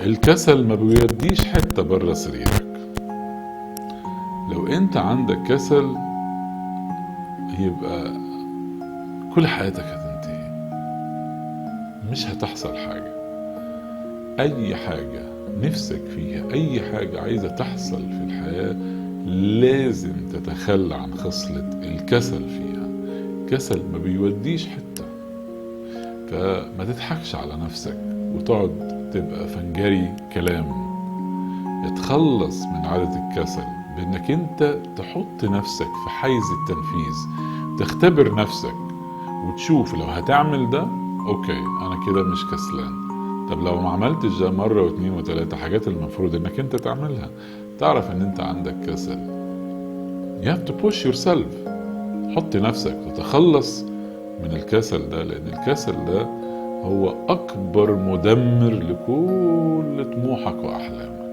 الكسل ما بيوديش حتة بره سريرك. لو انت عندك كسل يبقى كل حياتك هتنتهي، مش هتحصل حاجة. اي حاجة نفسك فيها، اي حاجة عايزة تحصل في الحياة، لازم تتخلى عن خصلة الكسل فيها. الكسل ما بيوديش حتة، فما تضحكش على نفسك وتقعد تبقى فنجري كلام. اتخلص من عادة الكسل بانك انت تحط نفسك في حيز التنفيذ، تختبر نفسك وتشوف لو هتعمل ده okay انا كده مش كسلان. طب لو ما عملتش ده مرة واثنين وثلاثة، حاجات المفروض انك انت تعملها، تعرف ان انت عندك كسل. You have to push yourself. حط نفسك وتخلص من الكسل ده، لان الكسل ده هو اكبر مدمر لكل طموحك واحلامك.